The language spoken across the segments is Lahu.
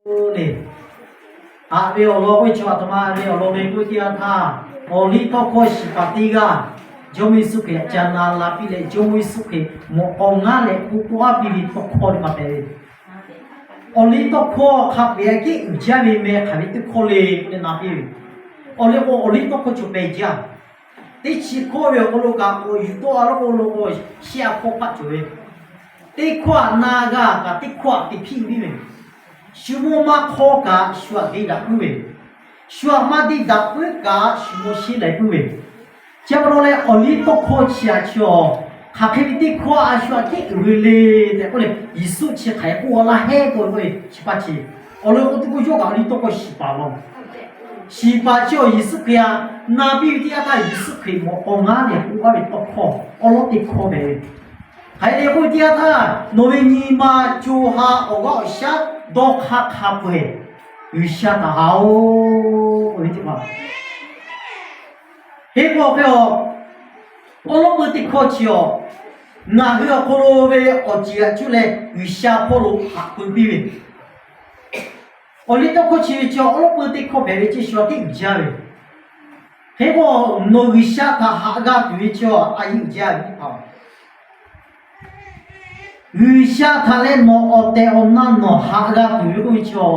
Oˇ le, haꞈ ve awˬ lawn k'oˆ ve chaw aˬ htoꞈ ma ve awˬ lawn ve k'oˆ ve teˇ yanˇ htaˇ, awˬliˇtawˇhkawˇ shiˍ paˍ teˇ g'aˇ Jawˇmawˇ Yeˍsuˆ Hkriꞈ ca na la piˇ leh, Jawˇmawˇ Yeˍsuˆ Hkriꞈ mawꞈ k'aw ngaˉ leh k'oˆ k'oˆ aˉ piˇ ve tawˇ hkawˇ teˇ ma hpehꞈ ve. Awˬliˇtawˇhkawˇ hk'a peu-eˬ aꞈ kehˉ uiˍ jaˇ ve meh hk'aˬ ve teˇ hkawˇ le k'oˆ leh na piˇ ve. Awˬ liˇ k'o awˬliˇtawˇhkawˇ cawˬ pehˍ jaˇ. Teˇ chi hkawˇ ve awˬ hk'aw lo kaꞈ k'awꞈ yuˬ tawˆ la k'o lo k'o, shehˆ a hkawˇ hk'aˆ cawˬ ve. Teˇ hkawˇ aꞈ na g'a kaꞈ teˇ hkawˇ aꞈ teꞈ hpiˆ piˇ ve. Shu mawˇ maˇ hk'awˇ kaꞈ shu aꞈ deˇ daꞈ puiˉ ve, shu aꞈ maˇ deˇ daꞈ puiˉ kaꞈ shu mawˇ sheˉ lai puiˉ ve. Chi pa taw leh awˬliˇtawˇhkawˇ chi aꞈ chi awˬ hk'aˬ hk'e ve teˇ hkawˇ a shu aꞈ kehˉ uiˍ ve le tehꞈ k'oˆ leh, Yeˍsuˆ chi hk'aˬ hk'e k'oˆ laˇ heˆ k'oˆ ve k'o, chi pa chi awˬ lawn k'o teˇ k'oˆ yawˇ kaꞈ awˬliˇtawˇhkawˇ shiˍ paˍ law. Shiˍ paˍ chi awˬ Yeˍsuˆ Hkriꞈ aꞈ na piˇ ve teˇ yanˇ htaˇ, Yeˍsuˆ Hkriꞈ mawꞈ k'aw ngaˉ leh k'oˆ aˉ ve tawˇ hkawˇ awˉ lawˉ teˇ hkawˇ hpehꞈ ve. Hk'aˬ hk'e te k'oˆ ve teˇ yanˇ htaˇ, nawˬ ve nyi ma co ha awˬ g'aˇ awˬ shaˉ dawˇ hk'aˇ hk'a peu-eˬ G'uiˬsha htaꞈ haꞈ-oˬ k'oˆ ve teˇ hpaˍ. Hk'e k'o hk'e a, awˉ lawˉ peu teˇ hkawˇ chi awˬ, ngaˬ hui awˬ hk'aw lo ve awˬ ceˬ g'aꞈ cuˇ leh G'uiˬsha hpawˇ lo haꞈ peu piˇ ve, awˬliˇtawˇhkawˇ chi ve chi awˬ awˉ lawˉ peu teˇ hkawˇ hpehꞈ ve chi shu aꞈ kehˉ uiˍ jaˇ ve. Hk'e k'o, nawˬ G'uiˬsha htaꞈ haꞈ g'a tuˬ ve chi a, a yeˇ uiˍ jaˇ ve teˇ hpaˍ. G'uiˬsha htaꞈ leh nawˬ awˬ tehˬ awˬ na nawˬ haꞈ g'a tuˬ ve k'oˆ ve chi a,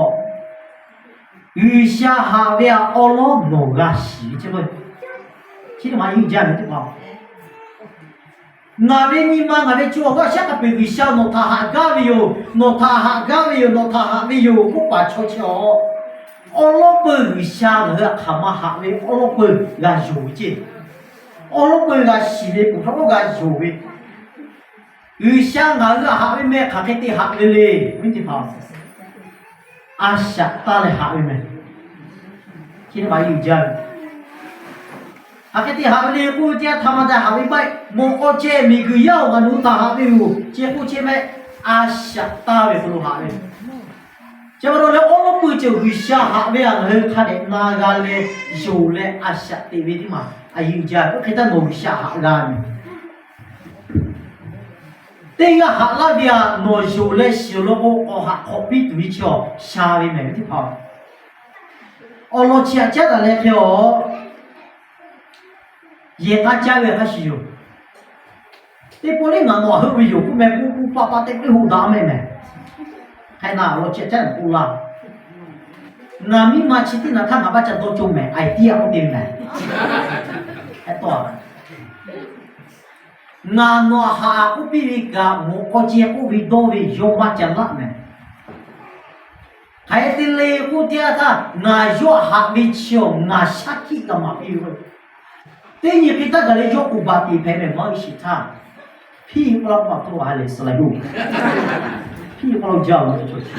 G'uiˬsha haꞈ ve aꞈ awˉ lawˉ nawˬ g'a shiˍ ve chi, chi teˇ ma yeˇ uiˍ jaˇ ve teˇ hpaˍ. Ngaˬ ve nyi ma ngaˬ ve co awˬ g'aˇ shaˉ hk'a peu-eˬ G'uiˬsha nawˬ htaꞈ haꞈ gaˇ ve yoˬ, nawˬ htaꞈ haꞈ gaˇ ve yoˬ, nawˬ htaꞈ haꞈ ve yoˬ k'oˆ paˍ chaw chi a, awˉ lawˉ peu G'uiˬsha ngaˬ hui htaꞈ hk'aˬ ma haꞈ ve awˉ lawˉ peu g'a yonˍ ve ceˇ. Awˉ lawˉ peu g'a shiˍ ve, kuˬ hk'a k'oˆ g'a yonˍ ve. G'uiˬsha ngaˬ hui htaꞈ haꞈ ve meh hk'aˬ hk'e te haꞈ ve le, viˉ teˇ hpaˍ. A shaꞈ taˇ leh haꞈ ve meh. Chi teˇ ma yeˇ uiˍ jaˇ ve. Hk'aˬ hk'e te haꞈ ve le k'oˆ ve teˇ yanˇ htaˇ, maˇ daꞈ haꞈ ve maˇ heˆ. Mawꞈ k'aw ceh miˬguiˬ yaˇ-oˬ, ngaˬ nawˬ hui htaꞈ haꞈ ve yoˬ ceh k'oˆ chehˇ meh. A shaꞈ taˇ ve hk'aw lo haꞈ ve. Chi pa taw leh awˉ lawˉ peu ceuˬ G'uiˬsha haꞈ ve a ngaˬ hui hk'a dehꞈ na g'a leh yonˍ leh a shaꞈ teꞈ ve teˇ ma a yeˇ uiˍ jaˇ. Oˇ hk'e htaˇ nawˬ G'uiˬsha haꞈ g'a ve teˇ g'aˇ haꞈ laˇ ve a, nawˬ yonˍ leh shiˍ law k'o, k'awꞈ haꞈ hk'awꞈ piˇ tuˬ ve chi awˬ sha ve mehˬ ve teˇ hpaˍ. Awˬ lawn chi aꞈ caˉ daꞈ leh hk'e a, yehˬ k'a caˇ ve hk'a shuˍ yoˬ. Teˇ pawˆ lehˬ ngaˬ nawˬ heuˆ ve yoˬ k'oˆ meh, k'oˆ k'oˆ paˆ paˆ teˇ k'oˆ hoꞈ daꞈ meh mehˬ. Hk'e na awˬ lawn chi aꞈ caˉ daꞈ k'oˆ laˇ. Ngaˬ miˇ ma chi teˇ naꞈ htaˇ ngaˬ maˇ ca dawˇ cawˇ mehˬ, idea k'oˆ te mehˬ. Hk'e taw, ngaˬ nawˬ haꞈ k'oˆ piˇ ve kaꞈ, mawꞈ k'aw ceh k'oˆ ve dawˇ ve yawˇ maˇ ca laˆ mehˬ. Hk'aˬ hk'e te le k'oˆ teˇ yanˇ htaˇ, ngaˬ yawˇ haꞈ ve chi awˬ ngaˬ shaˉ hkiˆ kaꞈ maˍ piˇ ve k'o, teˇ nyi hk'e htaˇ gaˬ leh yawˇ k'oˍ baˬ teꞈ hpehꞈ mehˬ maˇ heˆ sheˍ htaˇ, hpiˇ k'oˆ laˇ k'oˆ pa taw a lehˬ suh la yoˬ. Hpiˇ k'oˆ laˇ jaˇ-oˬ ve chaw chi.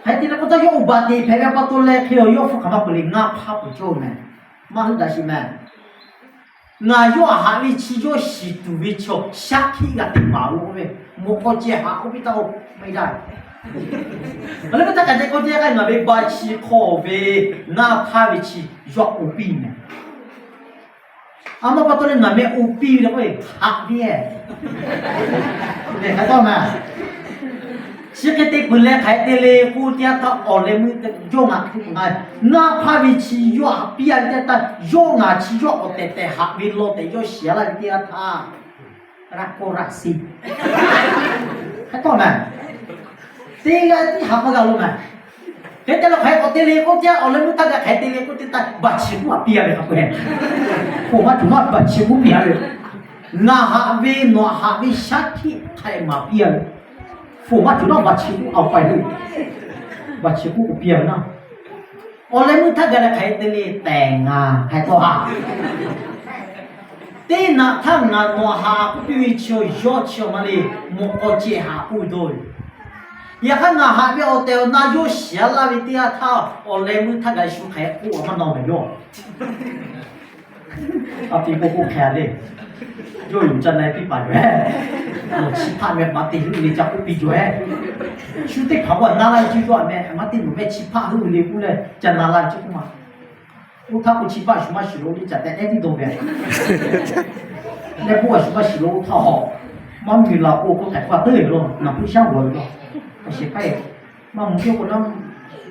Hk'aˬ hk'e te leh k'oˆ htaˇ, yawˇ k'oˍ baˬ teꞈ hpehꞈ ve pa taw leh hk'e a, yawˇ hpu hk'aˬ ma peuˬ le, ngaˇ hpaˇ peuˬ cawˇ mehˬ. Maˇ heuˆ daꞈ sheˍ mehˬ. Ngaˬ yawˇ haꞈ ve chi yawˇ shiˍ tuˬ ve chaw shaˉ hkiˆ g'a teꞈ maˍ lo k'oˆ ve, mawꞈ k'aw ceh haꞈ k'oˆ piˇ taˇ-oˬ, maˇ heˆ daꞈ. Ngaˬ leh meuˇ htaˇ kaꞈ te k'oˆ te k'ai, ngaˬ ve ba chi hk'aw ve ngaˇ hpaˇ ve chi yawˇ k'oˍ piˇ mehˬ. A ma pa taw leh ngaˬ meh k'oˍ piˇ ve le k'o, haꞈ piˇ-e. Hk'e taw mehˬ. Chi hk'e te peuˬ leh hk'aˬ hk'e te le k'oˆ teˇ yanˇ htaˇ, awˬ leh meuˇ yawˇ ngaˬ ngaˇ hpaˇ ve chi yawˇ haꞈ piˇ-a ve teˇ yanˇ htaˇ, yawˇ ngaˬ chi yawˇ k'awꞈ tehˬ tehˬ haꞈ ve law tehꞈ yawˇ shiˍ-a laˇ ve teˇ yanˇ htaˇ, raˇ kawˇ raˇ siˇ. Hk'e taw mehˬ. Teˇ g'aˇ tiˉ haꞈ maˇ g'a lo mehˬ. Hk'e te leh hk'aˬ hk'e k'awꞈ te le k'oˆ teˇ yanˇ, awˬ leh meuˇ htaˇ kaꞈ hk'aˬ hk'e te le k'oˆ teˇ htaˇ, baˬ chi k'oˆ haꞈ piˇ-a ve hk'a peu-eˬ. Hpoꞈ maˇ tuˬ maˇ baˬ chi k'oˆ piˇ-a ve. Ngaˬ haꞈ ve nawˬ haꞈ ve shaˉ hkiˆ hk'a dehꞈ maˍ piˇ-a ve. Hpoꞈ maˇ tuˬ naˉ baˬ chi k'oˆ awˬ pa-e lo. Baˬ chi k'oˆ k'oˆ piˇ-a ve naˉ. Awˬ leh meuˇ htaˇ gaˬ leh hk'aˬ hk'e te le tehˬ ngaˬ hk'e taw haꞈ. Teˇ naꞈ htaˇ ngaˬ nawˬ haꞈ k'oˆ piˇ ve chi yawˇ chi awˬ ma le, mawꞈ k'aw ceh haꞈ k'oˆ ve dawˇ ve. Yaꞈ hk'aˇ ngaˬ haꞈ ve awˬ tehˬ awˬ na yawˇ shiˍ-a laˇ ve teˇ yanˇ htaˇ, awˬ leh meuˇ htaˇ gaˬ shu hk'aˬ hk'e k'oˆ a maˇ na mehˬ yawˇ. A pi k'o k'oˆ hk'e le. Yawˇ yuˬ ca na piˇ paˍ yoˬ-e. Nawˬ chi hpaˇ meh maˇ te heuˆ le ca k'oˆ piˇ yoˬ-e. Shu teˇ hpaˍ k'o na laˇ ve chi yawˇ a meh maˇ te nawˬ meh chi hpaˇ heuˆ le k'oˆ leh ca na laˇ ve chi k'oˆ ma. Oˇ htaˇ k'o chi hpaˇ a shu maˇ shiˍ lo le ca tehꞈ ehˉ tiˉ dawˇ ve. Leh k'oˆ a shu maˇ shiˍ lo oˇ htaˇ a, maˇ miˬ la k'o k'oˆ hk'e hpaˇ teˇ ve lo naˬ puiˉ shaˉ g'awˬ ve lo, a shehˍ hpaˇ e Maˇ mvuh yawˇ k'o na,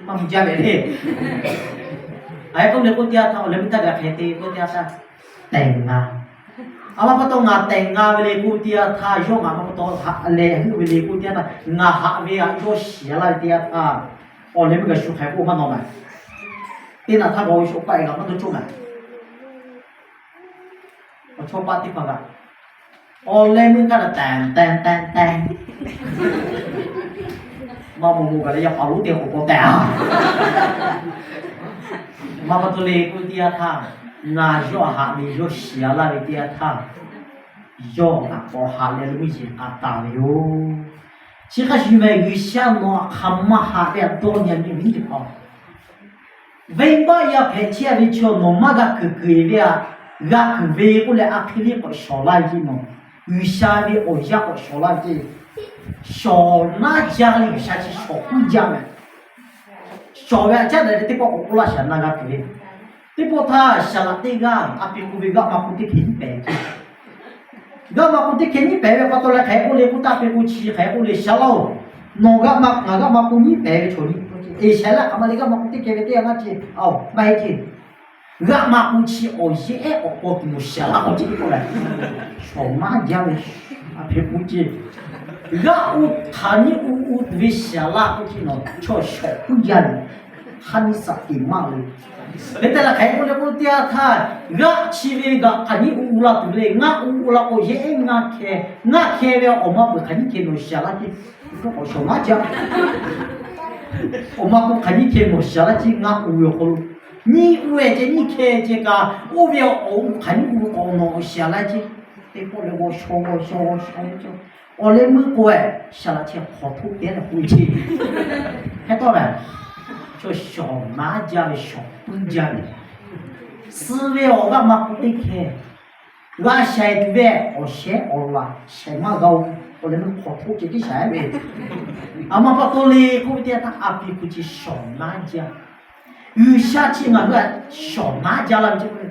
maˇ mvuh jaˇ ve le. Aˬ, k'oˆ le k'oˆ teˇ yanˇ htaˇ, awˬ leh mvuhˇ htaˇ g'a hk'e te k'oˆ teˇ yanˇ htaˇ, tehˬ nga. A ma pa taw ngaˬ tehˬ nga ve le k'oˆ teˇ yanˇ htaˇ, yawˇ ngaˬ ma pa taw haꞈ leh heuˆ ve le k'oˆ teˇ yanˇ htaˇ, ngaˬ haꞈ ve aꞈ yawˇ shiˍ laˇ ve teˇ yanˇ htaˇ, awˬ leh mvuhˇ g'a shu hk'e k'oˆ maˇ naw ma. Teˇ naꞈ htaˇ k'awꞈ ve shu paˆ e g'a maˇ dawˇ cawˇ ma. Awˬ chawˇ paˆ teˇ hpaˍ kaꞈ, awˬ leh meuˇ kaꞈ tehˬ tehˬ tehˬ tehˬ, maˇ maw maw kaꞈ leh yaˇ paˍ lonˉ teˇ k'awꞈ k'awꞈ tehˬ a. Ma pa taw le k'oˆ teˇ yanˇ htaˇ, ngaˬ yawˇ haꞈ ve yawˇ shiˍ laˇ ve teˇ yanˇ htaˇ, yawˇ kaꞈ k'awꞈ haꞈ leh le meuˇ yeˬ k'a taˍ ve yoˬ. Chi hk'a shuˍ mehˍ, G'uiˬsha nawˬ htaꞈ hk'aˬ ma haꞈ ve aꞈ dawˇ nyi a nyi ve nyiˇ teˇ hpaˍ, venˇbaˆ yaˇ hpehꞈ chehˇ ve chaw nawˬ maˇ g'a kuiˬ kuiˬ ve aꞈ, g'a kuiˬ ve k'oˆ leh a hk'e le k'awꞈ shawˍ laˇ ve ceˇ nawˬ. G'uiˬsha ve awˬ yanˇ k'awꞈ shawˍ laˇ ve ceˇ. Shawˍ naˉ jaˇ le, G'uiˬsha chi shawˍ puiˉ jaˇ mehˍ. Shawˍ ve aꞈ caˉ daꞈ leh teˇ pawˆ k'awꞈ k'oˆ laˇ shaˍ na g'a kuiˬ ve. Teˇ pawˆ htaˇ shaˍ laꞈ teˇ g'aˇ a pi k'oˆ ve g'aˆ ma k'oˆ teˇ hkeh nyiˉ pehˍ ve ceˇ. G'aˆ ma k'oˆ teˇ hkeh nyiˉ pehˍ ve pa taw leh hk'e k'oˆ le k'oˆ taˇ, a pi k'oˆ chi hk'e k'oˆ le, Shaˍ laˇ-oˬ, nawˬ g'aˆ ma, ngaˬ g'aˆ ma k'oˆ nyiˉ pehˍ ve chaw nyiˇ eˬ shaˍ laˇ k'aꞈ ma le g'aˆ ma k'oˆ teˇ hkeh ve teˇ yanˇ ngaˇ ceˇ. Aˬ, maˇ heˆ ceˇ. G'aˆ ma k'oˆ chi awˬ yehˬ ehˉ k'awꞈ k'aw tuˬ nawˬ shaˍ laˇ k'oˆ ceˇ k'oˆ leh, shawˍ naˉ jaˇ ve, a hpehꞈ k'oˆ ceˇ. G'aˆ u hk'aˬ nyiˇ u u tuˬ ve shaˍ laˇ k'oˆ ceˇ nawˬ chaw shawˍ puiˉ jaˇ ve, hk'a nyi saꞈ tiˍ maˇ ve. Hk'e te leh hk'e k'oˆ le k'oˆ teˇ yanˇ htaˇ, g'aˆ chi ve g'aꞈ hk'aˬ nyiˇ u u la tuˬ ve le, ngaˆ u u la k'o yehˬ ehˉ ngaˇ hkeh, ngaˇ hkeh ve awˬ ma peuˬ hk'aˬ nyiˇ hkeh nawˬ shaˍ laˇ ceˇ. K'awꞈ shawˍ naˉ jaˇ. Awˬ ma k'o hk'aˬ nyiˇ hkeh nawˬ shaˍ laˇ ceˇ, ngaˆ u ve awˬ hk'aw lo nyiˇ u ehˬ ceh nyiˇ hkeh ceh kaꞈ, oˇ ve awˬ u hk'aˬ nyiˇ u k'awꞈ nawˬ shaˍ laˇ ceˇ. Teˇ pawˆ leh g'aw shaw g'aw shaw g'aw shaw, awˬ leh meuˇ k'o ehˬ shaˍ laꞈ chi hk'awꞈ htoˆ te leh k'oˆ ve ceˇ. Hk'e tawˇ lehˬ, chaw shawˍ naˉ jaˇ ve shawˍ puiˉ jaˇ ve, suh ve awˬ g'aˆ ma k'oˆ teˇ hkeh g'a shaiˍ tuˬ ve awˬ shehˉ awˬ laꞈ shaiˍ maˇ g'a-o. Awˬ leh meuˇ hk'awꞈ htoˆ ceh tiˉ shaiˍ ve, aˬ ma pa taw le k'oˆ ve teˇ yanˇ htaˇ a pi k'oˆ ceˇ shawˍ naˉ jaˇ. G'uiˬsha chi ngaˬ hui aꞈ shawˍ naˉ jaˇ laˇ ve ceˇ k'o,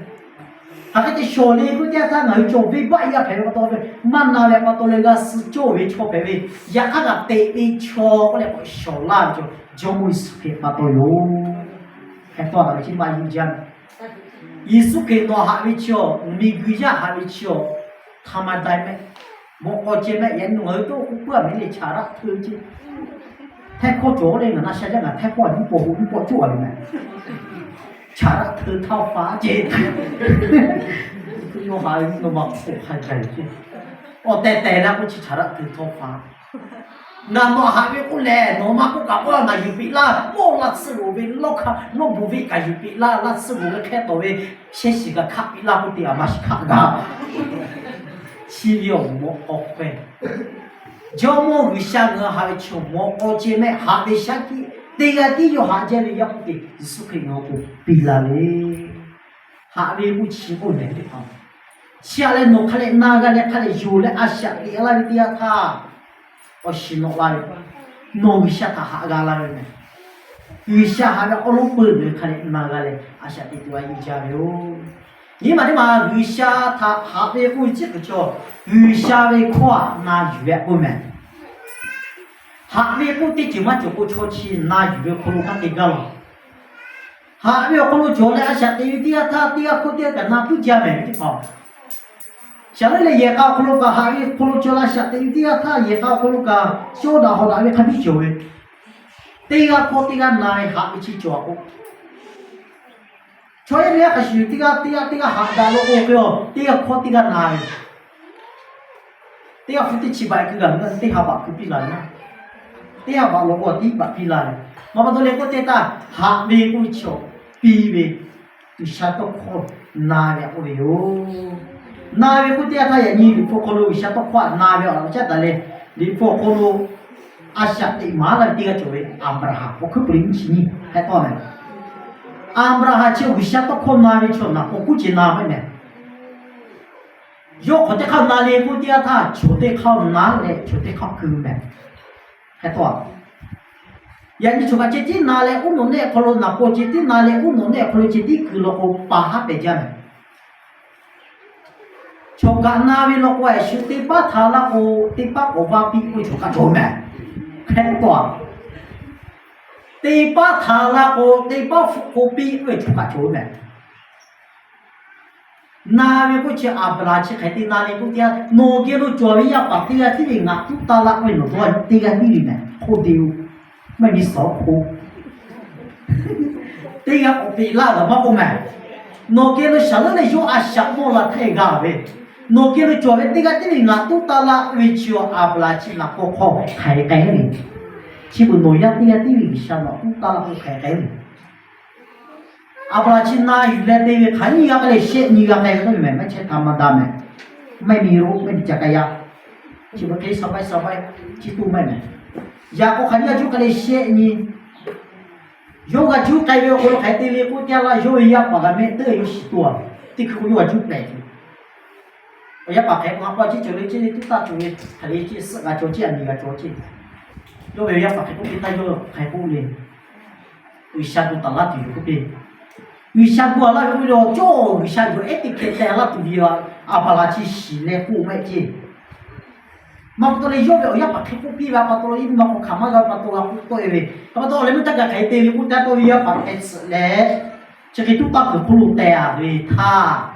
hk'aˬ hk'e te shawˍ le k'oˆ teˇ yanˇ htaˇ ngaˬ hui cawˬ venˇbaˆ yaˇ hpehꞈ ve pa taw ve, maˇ na leh pa taw leh g'a suh cawˇ ve chaw hpehꞈ ve, yaꞈ hk'aˇ kaꞈ teꞈ ve chaw k'oˆ leh k'awꞈ shawˍ laˇ ve chaw, Jawˇmawˇ Yeˍsuˆ Hkriꞈ pa taw yoˬ. Hk'e tawˇ taˍ ve chi maˇ yeˇ jaˇ. Yeˍsuˆ Hkriꞈ nawˬ haꞈ ve chi awˬ, miˬguiˬ yaˇ haꞈ ve chi awˬ, htaꞈ ma dai mehˆ, mawꞈ k'aw ceh mehˆ. Yaꞈ nyi nawˬ ngaˬ hui tawˇ k'oˆ puiˉ a mehˍ le, chaˍ raˆ hteu ceˇ. Htehˇ hkawˇ cawˬ le, ngaˬ na sha jaˇ ngaˬ htehˇ hkawˇ a nyiˇ paw hoꞈ nyiˇ paw coˇ a ve mehˍ. Chaˍ raˆ hteu htawˇ faˉ ceˇ. Yawˇ haꞈ ve nawˬ ma k'oˆ hk'a gaˬ ceˇ. Awˬ tehˬ tehˬ la k'oˆ chi chaˍ raˆ hteu htawˇ faˉ. Ngaˬ nawˬ haꞈ ve k'oˆ lehˬ, nawˬ ma k'oˆ kaꞈ k'oˆ a, ngaˬ yuˬ piˇ laˇ. Mawˇ laˇ tsuhˇ loˍ ve lawˇ hk'a lawˇ bon venˇ kaꞈ yuˬ piˇ laˇ. Laˇ tsuhˇ loˍ ve hk'e tawˍ ve shehˇ shiˍ kaꞈ hkaˆ piˇ laˇ k'oˆ te, a ma shiˍ hkaˆ gaˇ. Chi ve awˬ mawꞈ k'aw hkawehˇ, Jawˇmawˇ G'uiˬsha ngaˬ hui haꞈ ve chaw mawꞈ k'aw ceh mehˆ, haꞈ ve shaˉ hkiˆ teˇ g'aˇ tiˉ yawˇ haꞈ jaˇ ve yaˇ k'oˆ te, Yeˍsuˆ Hkriꞈ ngaˬ hui k'o piˇ la ve, haꞈ ve k'oˆ chi k'oˆ nehˬ teˇ hpaˍ, chi aꞈ leh nawˬ hk'a leh na g'a leh hk'a leh yonˍ leh a shaꞈ teꞈ laˇ ve teˇ yanˇ htaˇ, awˬ shiˍ nawꞈ la ve, nawˬ G'uiˬsha htaꞈ haꞈ g'a la ve mehˍ. G'uiˬsha haꞈ ve awˉ lawˉ peuˬ ve hk'a leh na g'a leh a shaꞈ teꞈ tuˬ a yeˇ jaˇ ve yoˬ. Nyi ma teˇ ma G'uiˬsha htaꞈ haꞈ ve k'oˆ ve chi hk'e chaw, G'uiˬsha ve hkawˇ aꞈ na yuˬ ve k'oˆ mehˍ. Haꞈ ve k'oˆ teˇ ceuˬ maˇ cawˬ k'o chaw chi na yuˬ ve awˬ hk'aw lo hk'a te gaˇ law. Haꞈ ve awˬ hk'aw lo cawˬ leh a shaꞈ teꞈ ve teˇ yanˇ htaˇ teˇ g'aˇ hkawˇ teˇ g'aˇ kaꞈ na puiˉ jaˇ mehˍ ve teˇ hpaˍ. Shaˍ leuˉ leh yehˬ k'a awˬ hk'aw lo kaꞈ haꞈ ve awˬ hk'aw lo cawˬ leh a shaꞈ teꞈ ve teˇ yanˇ htaˇ yehˬ k'a awˬ hk'aw lo kaꞈ cawˇ daꞈ hawˍ daꞈ ve hk'a biˇ cawˬ ve, teˇ g'aˇ hkawˇ teˇ g'aˇ na ve haꞈ ve chi cawˬ a k'o, chaw yaˇ teˇ g'aˇ hk'a shuˍ teˇ g'aˇ teˇ g'aˇ teˇ g'aˇ haꞈ daꞈ lo k'o ve, teˇ g'aˇ hkawˇ teˇ g'aˇ na ve, teˇ g'aˇ hpu teˇ chi baꞈ keu g'a teˇ ha baꞈ keu piˇ la ve, teˇ ha baꞈ lo k'o tiˉ baꞈ piˇ la ve. Ma pa taw leh k'oˆ teˇ htaˇ, haꞈ ve k'oˆ ve chi awˬ piˇ ve G'uiˬsha tawˇ hkawˇ na ve k'oˆ ve yoˬ. Na ve k'oˆ teˇ yanˇ htaˇ yaꞈ nyi Liꞈ hpu awˬ hk'aw lo G'uiˬsha tawˇ hkawˇ aꞈ na ve awˬ laꞈ caˉ taˍ leh, Liꞈ hpu awˬ hk'aw lo a shaꞈ teꞈ maˍ laˇ ve teˇ g'aˇ cawˬ ve Aˍbraˍhanˍ, awˬ hkuiˉ puiˍ le nyiˇ chi nyiˇ hpehꞈ tawˆ mehˍ. Aˍbraˍhanˍ chi G'uiˬsha tawˇ hkawˇ na ve chaw naˍ paw kuˉ ceh na ve mehˍ. Yawˇ hk'awꞈ teˇ hk'aˇ na le k'oˆ teˇ yanˇ htaˇ, chaw teˇ hk'aˇ na leh chaw teˇ hk'aˇ keu mehˍ. Hk'e tawˇ, yaꞈ nyi chaw kaꞈ ceh tiˉ na leh uˉ nawˬ nehˆ hk'aw lo naˍ paw ceh tiˉ na leh uˉ nawˬ nehˆ hk'aw lo ceh tiˉ keu law k'o pa haˉ pehˍ jaˇ mehˍ. Chaw kaꞈ na ve law k'o, a shu teˇ paˉ htaꞈ laˇ k'o, teˇ paˉ k'awꞈ vaˇ piˇ k'oˆ ve chaw kaꞈ cawˬ mehˍ. Hk'e tawˇ, Teˇ pawˆ htaꞈ la k'o, teˇ pawˆ hpfuhˆ k'oˆ piˇ ve chaw kaꞈ cawˬ mehˍ. Na ve k'oˆ chi Aˍbraˍhanˍ chi hk'aˬ hk'e te na le k'oˆ teˇ yanˇ, nawˬ geh lo cawˬ ve yaˇ paˍ teˇ g'aˇ tiˉ ve ngaˬ tuˉ taˇ laˇ k'oˆ ve, nawˬ dawˇ teˇ g'aˇ tiˉ ve mehˍ, hk'oˆ te-o. Maˇ heˆ, suhˍ hk'oˆ teˇ g'aˇ k'awꞈ peꞈ laˇ g'a maˇ k'oˆ mehˍ. Nawˬ geh lo shaˍ leuˉ leh yawˇ a shaꞈ mawˇ la htaˇ g'a ve, nawˬ geh lo cawˬ ve teˇ g'aˇ tiˉ ve ngaˬ tuˉ taˇ laˇ k'oˆ ve chi Aˍbraˍhanˍ chi naˍ paw hk'aw hk'aˬ hk'e k'ai ve. Chi beuꞈ nawˬ yaˇ teˇ g'aˇ tiˉ ve G'uiˬsha nawˬ tuˉ taˇ laˇ k'oˆ hk'aˬ hk'e k'ai ve. Aˍbraˍhanˍ chi na yuˬ leh te ve hk'aˬ nyiˇ g'aˇ k'ai leh shehˆ nyi g'aˇ k'ai ve k'oˆ ve mehˍ, maˇ chehˇ htaꞈ maˇ daꞈ mehˍ. Maˇ heˆ, miˬ ro maˇ heˆ, ca k'ai yaˇ. Chi beuꞈ hk'e sha paiˇ sha paiˇ chi tuˬ maˇ heˆ mehˍ. Yaꞈ k'o hk'aˬ nyiˇ g'aˇ juˇ k'ai leh shehˆ nyi, yawˇ g'a juˇ k'ai ve awˬ hk'aw lo hk'aˬ hk'e te le k'oˆ teˇ yanˇ, yawˇ ve yaˇ paˍ g'a mehˆ teˇ yawˇ shiˍ tuˬ a, teˇ hkui k'o yawˇ g'a juˇ pehˍ tuˬ. Awˬ yaˇ paˍ hk'e k'o, a pa ciˉ cawˬ le ceˇ, tuˉ taˇ cawˬ ve, hk'aˬ le ceˇ, suhˆ g'a cawˬ ceˇ, a miˬ g'a cawˬ ceˇ. Yawˇ ve yaˇ paˍ hk'e k'oˆ piˇ htaˇ, yawˇ hk'e k'oˆ le, G'uiˬsha gu taˍ laˇ tuˬ yoˬ k'oˆ piˇ. G'uiˬsha gu a laˇ ve k'oˆ ve, cawˇ G'uiˬsha yoˬ ehˉ teˇ hkeh teh laˇ tuˬ ve, Aˍbraˍhanˍ chi shiˍ leh k'oˆ maˇ heˆ ceˇ. Maˇ pa taw leh yawˇ ve awˬ yaˇ paˍ hk'e k'oˆ piˇ ve, a pa taw leh iˉ maˇ k'o hk'aˬ maˇ g'a pa taw g'a k'oˆ tawˆ e ve, a pa taw leh meuˇ htaˇ kaꞈ hk'aˬ hk'e te ve k'oˆ teˇ yanˇ, yawˇ ve yaˇ paˍ hk'e tsuhꞈ leh, chi hk'e tuˉ taˇ kuiˬ hk'oˆ lo teh a ve htaˇ,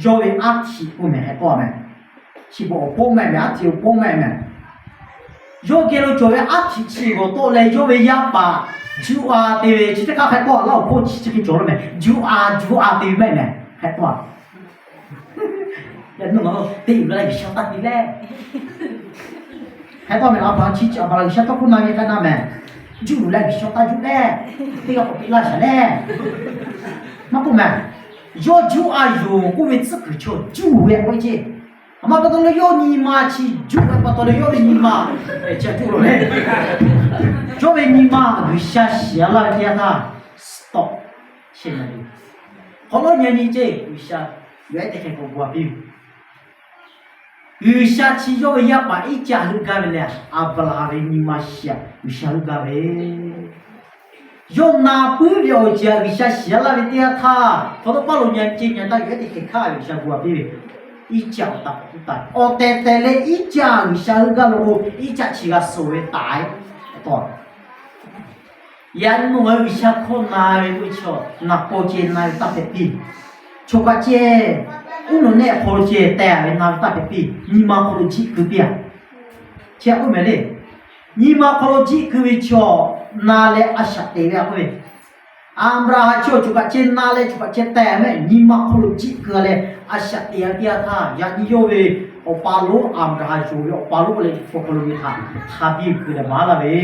yawˇ ve aˉ htiꞈ k'oˆ mehˍ hk'e tawˆ mehˍ. Chi beuꞈ awˬ pawˆ maˇ heˆ mehˍ, aˉ htiꞈ awˬ pawˆ maˇ heˆ mehˍ. Yawˇ geh lo cawˬ ve aˉ htiꞈ chi g'awˬ tawˆ leh yawˇ ve yaˇ paˍ juˇ a te ve, chi teˇ hk'aˇ hk'e tawˆ a laˇ, awˬ hk'oˆ chi chi hk'e cawˬ lo mehˍ, juˇ a juˇ a te ve maˇ heˆ mehˍ hk'e tawˆ a. Yaꞈ nyi nawˬ te uiˍ la leh G'uiˬsha taˇ te leh, hk'e tawˆ mehˍ. Aˍbraˍhanˍ chi chi Aˍbraˍhanˍ G'uiˬsha tawˇ hkawˇ na ve hk'e na mehˍ. Juˇ uiˍ leh G'uiˬsha taˇ juˇ leh, teˇ g'aˇ k'awꞈ peꞈ laˇ shaˍ leh, maˇ k'oˆ mehˍ. Yawˇ juˇ a yoˬ k'oˆ ve tcuhˉ kuiˬ chaw juˇ ve k'oˆ ve ceˇ. A ma pa taw leh yawˇ nyi ma chi juˇ ve pa taw leh yawˇ ve nyi ma, chi juˇ lo le, yawˇ ve nyi ma G'uiˬsha shiˍ a laˇ ve teˇ yanˇ htaˇ, stop, chi na ve, hk'aw lawˉ nyi nyi ceˇ, G'uiˬsha yawˇ ehˉ teˇ hkeh k'awꞈ gu a piˇ ve. G'uiˬsha chi yawˇ ve yaˇ paˍ Iˉcaˆ heuˆ gaˇ ve lehˬ, Aˍbraˍhanˍ ve nyi ma shiˍ a G'uiˬsha heuˆ gaˇ ve. Yawˇ na puiˉ ve awˬ ceuˬ a G'uiˬsha shiˍ a laˇ ve teˇ yanˇ htaˇ, hk'aw lo paˇ lo nyi ceˇ nyi taˇ yawˇ ehˉ teˇ hkeh hkaˆ ve G'uiˬsha gu a piˇ ve. Iˉcaˆ awˬ taˍ k'awꞈ tuˉ taˍ, awˬ tehˬ tehˬ leh Iˉcaˆ G'uiˬsha heuˆ gaˇ lo k'o, Iˉcaˆ chi g'a suh ve taˍ e. Yaꞈ nyi nawˬ ngaˬ hui G'uiˬsha hkawˇ na ve k'oˆ ve chaw, naˍ paw ceh na ve taˇ hpehꞈ piˇ. Choˬ kaꞈ ceh, uˉ nawˬ nehˆ hk'aw lo ceh teh ve na ve taˇ hpehꞈ piˇ. Nyi ma hk'aw lo jiˆ keu piˇ a. Chi a k'oˆ mehˍ le. Nyi ma hk'aw lo jiˆ keu ve chaw na leh a shaꞈ teꞈ ve a k'oˆ ve. Aˍbraˍhanˍ chi awˬ choˬ kaꞈ ceh na leh choˬ kaꞈ ceh teh mehˆ, nyi ma hk'aw lo jiˆ keu leh a shaꞈ teꞈ ve teˇ yanˇ htaˇ, yaꞈ nyi yawˇ ve awˬ pa lonˉ Aˍbraˍhanˍ yonˍ ve awˬ pa lonˉ leh iˉ hpu hk'aw lo ve htaꞈ hk'a biˇ keu leh maˍ laˇ ve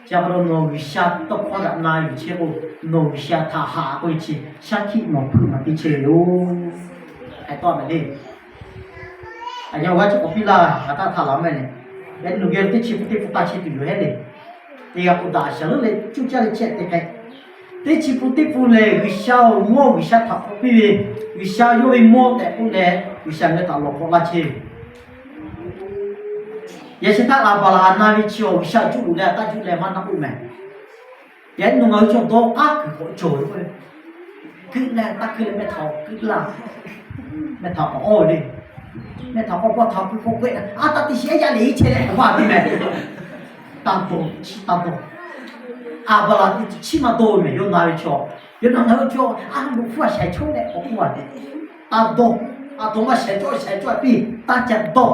Chi pa taw nawˬ G'uiˬsha tawˇ hkawˇ htaꞈ na yuˬ chehˇ k'o, nawˬ G'uiˬsha htaꞈ haꞈ k'oˆ ve chi shaˉ hkiˆ nawˬ hpeuꞈ maˍ piˇ chehˇ ve yoˬ. Hk'e tawˆ mehˍ le. A nyi awˬ g'aˇ chi k'awꞈ piˇ laˇ, hk'aˬ htaˇ htaꞈ laˬ mehˍ le. Yaꞈ nyi nawˬ geh teˇ chi pun teˇ pun taˇ chehˇ tuˬ yoˬ hehˉ le. Teˇ g'aˇ k'o daꞈ shaˍ leuˉ leh cuˇ caˇ leh chehˇ te hk'e, teˇ chi pun teˇ pun lehˬ G'uiˬsha awˬ mawˇ G'uiˬsha htaꞈ k'awꞈ piˇ ve, G'uiˬsha yawˇ ve mawˇ tehꞈ k'oˆ leh G'uiˬsha ve htaꞈ lawˬ hk'awꞈ laˇ chehˇ ve Yaꞈ sheh htaˇ Aˍbraˍhanˍ na ve chi awˬ G'uiˬsha juˆ loꞈ leh taˇ juˆ leh maˇ na k'oˆ mehˍ. Yaꞈ nyi nawˬ ngaˬ hui chaw dawˇ k'aˉ kuiˬ k'awꞈ cawˬ ve k'o, keuˆ leh taˇ keuˆ leh mehˆ htaꞈ keuˆ laˇ, mehˆ htaꞈ k'awꞈ awˇ ve le. Mehˆ htaꞈ k'awꞈ paw htaꞈ k'oˆ k'oˆ k'oˆ, a taˇ te sheˍ yaˇ le chehˇ leh k'awꞈ maˇ te mehˍ. Taˇ dawˇ, chi taˇ dawˇ. Aˍbraˍhanˍ teˇ chi maˇ dawˇ ve mehˍ. Yawˇ na ve chaw, yawˇ na ngaˬ hui chaw a loꞈ hpfuhˇ a shaiˍ chawˇ leh k'awꞈ k'oˆ a tehꞈ, taˇ dawˇ. A to maˇ shaiˍ cawˇ shaiˍ cawˇ piˇ taˇ ca dawˇ.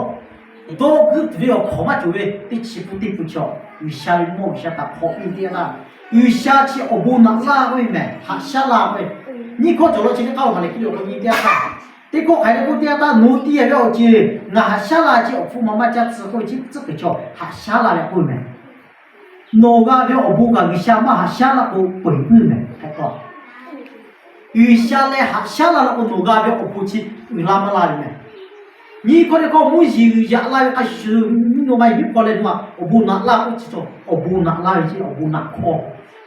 Dawˇ g'uiˇ tuˬ ve awˬ hk'awꞈ maˇ cawˬ ve teˇ chi pun teˇ pun chaw, G'uiˬsha ve mawˇ G'uiˬsha htaꞈ hk'awꞈ piˇ teˇ yanˇ htaˇ, G'uiˬsha chi awˬ bon naꞈ laˇ k'oˆ ve mehˍ, haꞈ shaˉ laˇ k'oˆ ve. Nyiˇ hkawˇ cawˬ law chi teˇ hk'aˇ lo hk'aˬ lehˬ hk'e le k'o nyi teˇ yanˇ htaˇ, teˇ hkawˇ hk'aˬ hk'e le k'oˆ teˇ yanˇ htaˇ, nawˬ hui te ve awˬ ceuˬ ngaˬ haꞈ shaˉ laˇ chi awˬ hpfuhˇ ma maˇ caˇ tcuh k'oˆ ve chi tcuhˉ kuiˬ chaw haꞈ shaˉ laˇ ve k'oˆ ve mehˍ. Nawˬ g'a ve awˬ bon kaꞈ G'uiˬsha maˇ haꞈ shaˉ laˇ k'o, peu eˬ puiˉ mehˍ hk'e k'o, G'uiˬsha leh haꞈ shaˉ laˇ la k'o, nawˬ g'a ve awˬ bon chi uiˍ la maˇ la ve mehˍ. Nyiˇ hkawˇ teˇ hkawˇ mvuhˇ yeˬ g'uiˬ yaꞈ la ve hk'a shuˍ shuˍ, nyi nawˬ ma yeˬ miˇ hk'aw leh nawˬ htaꞈ awˬ bon naꞈ laˇ k'oˆ chi cawˬ, awˬ bon naꞈ laˇ ve chi awˬ bon naꞈ hkawˇ.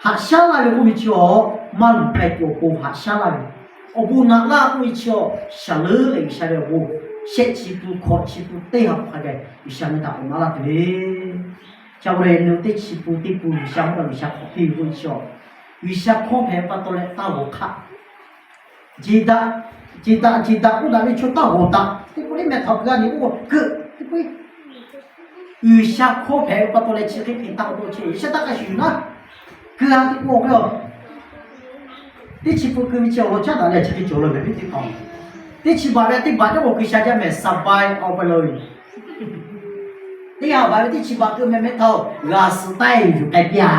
Haꞈ shaˉ laˇ ve k'oˆ ve chi awˬ maˇ luˬ k'ai tuˬ awˬ pon haꞈ shaˉ laˇ ve, awˬ bon naꞈ laˇ k'oˆ ve chi awˬ shaˍ leuˉ leh G'uiˬsha ve awˬ bon shehˆ chi pun hkawꞈ chi pun teˇ ha hk'a gaˬ G'uiˬsha ve htaꞈ k'awꞈ naꞈ laˇ tuˬ ve Chi pa taw leh nawˬ teˇ chi pun teˇ pun G'uiˬsha hk'aw G'uiˬsha hk'awꞈ piˇ ve k'oˆ ve chi, G'uiˬsha hkawˇ hpehꞈ pa taw leh taˇ g'awˬ hk'aˆ. Jeˬ daꞈ, jeˬ daꞈ, jeˬ daꞈ k'oˆ daꞈ ve chaw taˇ g'awˬ daꞈ. Teˇ pun liˇ mehˬ htaꞈ keu g'a nyi k'oˆ keu teˇ pun G'uiˬsha hkawˇ hpehꞈ ve pa taw leh chi hk'e hpehꞈ taˇ k'oˆ ce. G'uiˬsha taˇ hk'a shuˍ naˉ, keu a teˇ pawˆ k'o, teˇ chi pun keu ve chi awˬ lawn caˉ daꞈ leh chi hk'e cawˬ lawˬ ve teˇ hpaˍ. Teˇ chi baꞈ ve teˇ baꞈ teˇ k'o keu sha jaˇ mehˍ, สบาย awˬ pa la ve. Teˇ ha baꞈ ve teˇ chi baꞈ keu meh meh htaˇ, g'a suh taˇ yuˬ k'ai piˇ-a.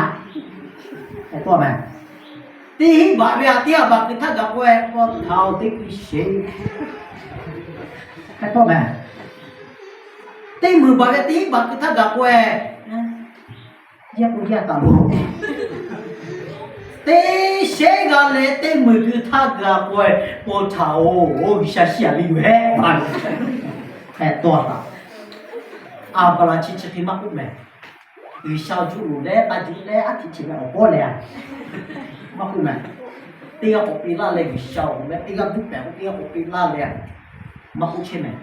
Teˇ hinˉ baꞈ ve a teˇ ha baꞈ keu htaˇ gaˬ k'o-e, k'aw htaꞈ-oˬ teˇ keu sheˍ. Teˇ meuˍ baꞈ ve teˇ hinˉ baꞈ keu htaˇ gaˬ k'o-e, yaˇ k'o yaˇ taˍ lo. Teˇ sheˉ g'a leh teˇ meuˍ keu htaˇ gaˬ k'o-e, k'aw htaꞈ-oˬ G'uiˬsha shiˍ-a ve yoˬ hehˉ. Hk'e taw taꞈ. Aˍbraˍhanˍ chi chi hk'e maˇ k'oˆ mehˍ. G'uiˬsha juˆ loˍ leh k'a juˆ leh aˉ htiꞈ chi ve awˬ kawˉ leh-a, maˇ k'oˆ mehˍ. Teˇ g'aˇ k'awꞈ peꞈ laˇ leh G'uiˬsha-oˬ leh teˇ g'aˇ duˇ pehˍ k'o teˇ g'aˇ k'awꞈ peꞈ laˇ leh-a, maˇ k'oˆ chehˇ mehˍ.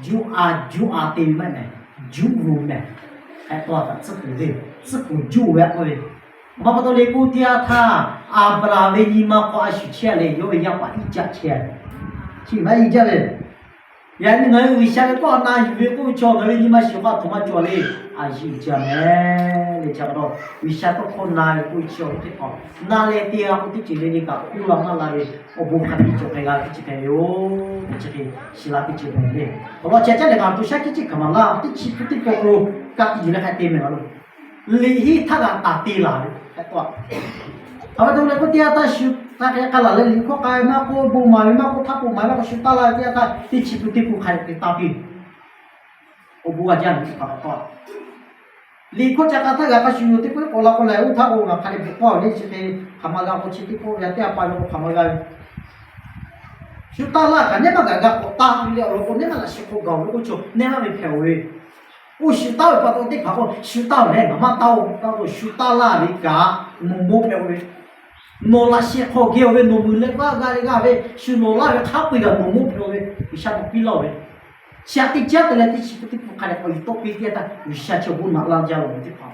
Juˆ a juˆ a te ve maˇ mehˍ. Juˆ loˍ mehˍ. Hk'e taw taꞈ tcuhˉ kuiˬ le, tcuhˉ kuiˬ juˆ ve a k'oˆ ve. Maˇ pa taw le k'oˆ teˇ yanˇ htaˇ, Aˍbraˍhanˍ ve nyi ma hk'aw a shuˍ chehˇ leh yawˇ ve yaˇ paˍ Iˉcaˆ chehˇ-a. Chi maˇ i jaˇ ve. Yaꞈ nyi ngaˬ hui G'uiˬsha ve tawˇ na yuˬ ve k'oˆ ve chaw ngaˬ hui ve nyi ma shiˍ hk'aw a htoꞈ ma cawˬ le. A yiˇ uiˍ jaˇ mehˍ le. Chi pa taw G'uiˬsha tawˇ hkawˇ na ve k'oˆ ve chi awˬ teˇ hpaˍ na leh te g'a k'o teˇ ceuˬ le le kaꞈ k'oˆ la maˇ la ve awˬ bon hk'a biˇ cawˬ hk'e g'a ve teˇ ceuˬ hpehꞈ ve yoˬ. Chi hk'e shiˍ la teˇ ceuˬ hpehꞈ ve le. Awˬ lawn chi a caˉ leh ngaˬ to shaˉ hkiˆ ciˇ hkaˍ maˍ laˇ teˇ chi hpu teˇ hpaˍ hk'aw lo ka tiꞈ yuˬ leh hk'a te mehˍ la lo. Liꞈ henˇ htaˇ g'a taˍ te laˬ ve hk'e taw. Aˬ pa taw leh k'oˆ teˇ yanˇ htaˇ shu hk'aˬ hk'e k'ai laˬ leh liꞈ hkawˇ k'ai maˇ k'oˆ, bon maˍ ve maˇ k'oˆ, htaˇ k'oˆ maˍ ve maˇ k'oˆ, shu taˇ laˇ ve teˇ yanˇ htaˇ teˇ chi hpu teˇ hpu hk'a te taˇ piˇ. Awˬ bon g'a jaˇ ve teˇ hpaˍ pa taw. Liꞈ hkawˇ ca k'a htaˇ g'a hk'a shuˍ yoˬ teˇ hpaˍ k'awꞈ la k'o leh oˇ htaˇ k'o ngaˬ hk'a dehꞈ bvuhꞈ k'aˇ-oˬ le chi hk'e hk'aˬ ma g'a k'o chi teˇ pawˆ ve a teˇ a pa ve k'o hk'aˬ ma g'a ve. Shu taˇ laˇ kaꞈ nehˉ maˇ gaˬ g'a k'awꞈ taˇ piˇ leh awˬ lawn k'o nehˉ maˇ laꞈ sheh hk'aw gaˬ-oˬ ve k'oˆ chaw nehˉ maˇ ve hpehꞈ-oˬ ve. Oˇ shu taˇ ve pa taw teˇ hpaˍ k'o shu taˇ-oˬ leh ngaˬ maˇ taˇ-oˬ, taˇ-oˬ shu taˇ laˇ ve kaꞈ nawˬ mawˇ hpehꞈ-oˬ ve. Nawˬ laꞈ sheh hk'aw geh-oˬ ve nawˬ mui leh g'aˇ g'a leh g'aˇ ve shu nawˬ laˇ ve hk'a peu-eˬ kaꞈ nawˬ mawˇ hpehꞈ-oˬ ve. G'uiˬsha nawˬ piˇ laˇ-oˬ ve. Chi aꞈ teˇ caˉ te leh teˇ chi hpu teˇ hpu hk'a dehꞈ k'awꞈ yuˬ tawˆ piˇ teˇ yanˇ htaˇ G'uiˬsha chi awˬ bon naꞈ laˇ jaˇ law ve teˇ hpaˍ.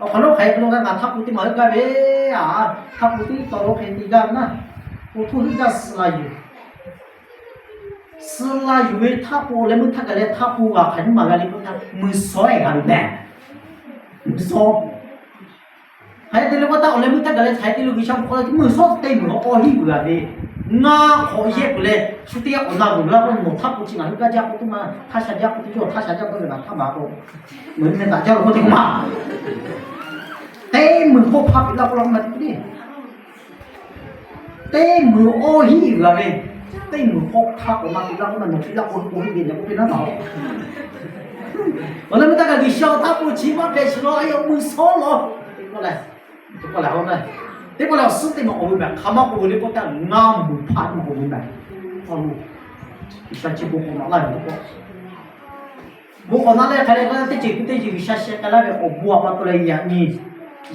Awˬ hk'aw lo hk'aˬ hk'e lo g'a ngaˬ htaˇ k'o teˇ maˬ heuˆ gaˇ ve, a, htaˇ k'o teˇ taw lo hk'e te gaˇ ve naˇ, k'o htoˇ heuˆ gaˇ suh la yuˬ. Suh la yuˬ ve htaˇ k'o leh meuˇ htaˇ gaˬ leh htaˇ k'o g'a hk'aˬ nyiˇ maˬ g'a le k'oˆ htaˇ mui sawˉ-e g'a ve mehˍ. Mui sawˉ. Hk'aˬ hk'e te le k'oˆ htaˇ awˬ leh meuˇ htaˇ gaˬ leh hk'aˬ hk'e te le G'uiˬsha k'awꞈ k'oˆ la mui sawˉ teˇ meuˬ awˬ k'aw hiˆ vuiˬ g'a ve, ngaˇ hk'awꞈ yehˇ peuˬ leh shu teˇ g'aˇ k'awꞈ na vuiˬ laˇ k'oˆ nawˬ htaˇ k'o chi ngaˬ hui gaˇ jaˇ k'oˆ teˇ maˬ htaˇ sha jaˇ k'oˆ teˇ cawˇ htaˇ sha jaˇ k'oˆ ve ngaˬ htaˇ maˍ k'o, meuˬ meh taꞈ jaˇ lo k'oˆ teˇ maˬ teˇ meuˬ k'oˆ hpaˇ piˇ laˇ k'oˆ la k'oˆ maˇ te k'oˆ le. Teˇ meuˬ awˬ hiˆ g'a ve, teˇ meuˬ k'awꞈ hk'a k'awꞈ maˇ piˇ laˇ k'oˆ maˇ nawˬ piˇ laˇ k'oˆ k'oˆ hiˆ ve leh k'oˆ piˇ naˉ taˍ-oˬ. Awˬ leh meuˇ htaˇ kaꞈ G'uiˬsha awˬ htaˇ k'o chi maˇ hpehꞈ shiˍ law, a yawˇ mui sawˉ law. Teˇ pawˆ lehˬ, teˇ pawˆ lehˬ, awˬ suhˉ teˇ maˬ k'awꞈ ve mehˍ, hk'aˬ ma k'oˆ ve le k'oˆ htaˇ ngaˇ meuˬ hpaˇ maˇ k'oˆ ve mehˍ. G'uiˬsha chi bon k'awꞈ naꞈ laˇ ve teˇ pawˆ Bon k'awꞈ na leh hk'a leh teˇ ceuˬ hk'e teˇ ceuˬ G'uiˬsha sheh k'ai laˇ ve awˬ bon a pa taw leh yaꞈ nyi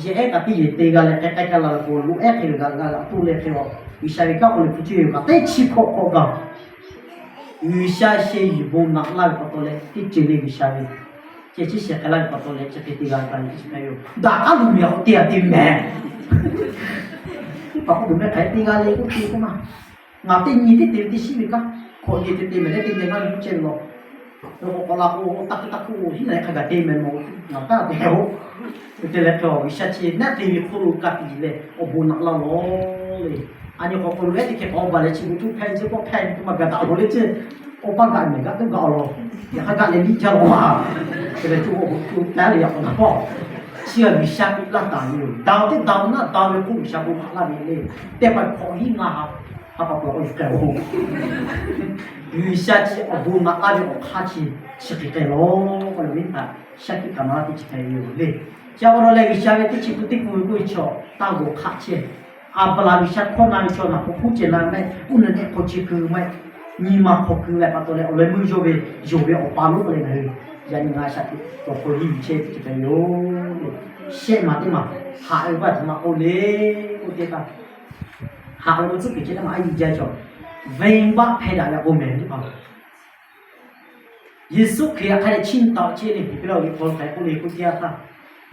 yehˬ ehˉ kaꞈ teˇ yehˬ te g'a leh k'ai k'ai k'ai la k'o, loꞈ ehˉ hk'e ve g'a g'a g'a toˇ leh hk'e-a, G'uiˬsha ve kanˉ k'oˆ leh hpu cuˇ ve kaꞈ teˇ chi hkawꞈ hk'awꞈ gaˬ. G'uiˬsha sheh yuˬ bon naꞈ laˇ ve pa taw leh teˇ ceuˬ le G'uiˬsha ve ceh chi sheh k'ai laˇ ve pa taw leh chi hk'e te g'a ve pa leh teˇ chi hk'e yoˬ. Daꞈ k'aˉ luˬ miˬ a k'o te a te mehˍ. Teˇ hpaˍ k'oˆ tuˬ meh hk'aˬ hk'e te g'a le k'oˆ te k'oˆ maˇ Ngaˬ teˇ nyi teˇ te ve teˇ shiˉ ve kaꞈ, hkawꞈ nyi te te mehˍ leh teˇ te maˇ ve k'oˆ ceh ve law. Lo k'awꞈ k'awꞈ la k'o, taˇ hkuˇ taˇ hkuˇ-oˬ, hiˉ na hk'a gaˬ te mehˍ mawˬ, ngaˬ taˇ te hehˍ-oˬ. Te te leh hk'e-a, G'uiˬsha chi naˉ te ve hk'oˆ lo ka tiꞈ leh awˬ bon naꞈ laˇ lawˬ le. A nyi k'awꞈ k'oꞈ lo ehˉ teˇ hkeh k'awꞈ baˬ leh chi beuꞈ tuˇ hpehˇ ve ceh k'awꞈ hpehˇ ve k'oˆ ma gaˬ daꞈ lawˬ le ceh. Awˬ pa gaˬ mehˍ gaˬ teˇ gaˬ-oˬ law. Yaꞈ hk'aˇ gaˬ leh liˇ jaˇ law ma. Te leh co awˬ bon co taˉ leh yaꞈ k'awꞈ naˬ pawˆ. Chi g'a G'uiˬsha piˇ laˇ taˍ ve yoˬ. Daꞈ-oˬ teˇ daꞈ-oˬ naˉ daꞈ ve k'oˆ G'uiˬsha bon naꞈ laˇ ve le. Teˇ hpaˍ hk'awꞈ hiˉ ngaˇ ha, ha pa peuˬ k'awꞈ yuˬ k'ai-o. G'uiˬsha chi awˬ bon naꞈ laˇ ve awˬ hk'aˇ chi chi hk'e k'ai lawˬ k'oˆ leh, venˇ htaꞈ shaˉ hkiˆ hkanˍ maˍ laˇ teˇ chi hk'e ve yoˬ le. Chi a pa taw leh G'uiˬsha ve teˇ chi hpu teˇ hpu ve k'oˆ ve chaw taˇ g'awˬ hk'aˆ chehˇ. Aˍbraˍhanˍ G'uiˬsha hkawˇ na ve chaw naˬ k'o hk'oˆ ceh na maˇ heˆ, uˉ naꞈ nehˆ hk'aw chi keu maˇ heˆ. Nyi ma hk'aw keu ve pa taw leh awˬ leh meuˇ yawˇ ve yonˍ ve awˬ pa lonˉ k'oˆ leh ngaˬ hui yaꞈ nyi ngaˬ shaꞈ teꞈ k'awꞈ hk'aw hiˇ yuˬ chehˇ ve teˇ ceuˬ hpehꞈ ve yoˬ. Shehˆ maˬ teˇ maˬ haꞈ ve pa taw maˇ k'oˆ le k'oˆ teˇ htaˇ, haꞈ ve k'o tcuhˉ kuiˬ chehˇ teˇ maˬ a yiˇ jaˇ cawˬ. Venˇbaˆ hpehˇ daꞈ ve k'o mehˍ teˇ hpaˍ Yeˍsuˆ Hkriꞈ htaꞈ hk'a dehꞈ chiˇ mvuh taˍ-oˬ chehˇ le, Heˍbrehˇ liꞈ hk'aw lo hk'aˬ hk'e k'oˆ le k'oˆ teˇ yanˇ htaˇ,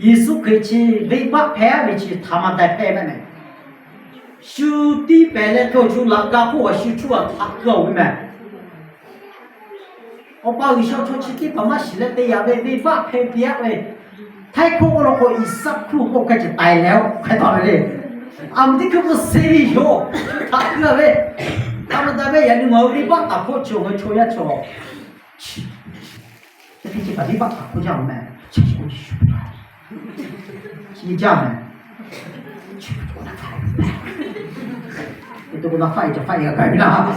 Yeˍsuˆ Hkriꞈ chi venˇbaˆ hpehˇ ve chi htaꞈ maˇ dai hpehˇ mehˍ mehˍ. Shu tiˇ pehˍ leh hk'e awˬ shu laꞈ ka hk'oˆ awˬ shu htaꞈ keu-a ve mehˍ. Awˬ pa G'uiˬsha chaw chi teˇ hpaˍ maˇ shiˍ leh te yaꞈ ve venˇbaˆ hpehˇ piˇ-aˆ ve, Htaiˇ hkawˇ k'oˆ law k'o, iˉsaˆ hkuˇ k'oˆ hk'e ce taiˍ leh-o hk'e taˍ ve le. A mvuhˇ teˇ hkui k'o se ve yoˬ, htaꞈ keu-a ve. Hk'a mvuhˇ taˍ ve yaꞈ nyi ngaˬ hui venˇbaˆ taˍ hkawˇ chi awˬ ngaˬ hui chaw yaˇ chaw, chi teˇ chi kaꞈ venˇbaˆ taˍ hkawˇ jaˇ-oˬ meh. Chi jaˇ meh. Chi to k'o na faˆ e, ca faˆ e g'a gaˬ ve laˇ.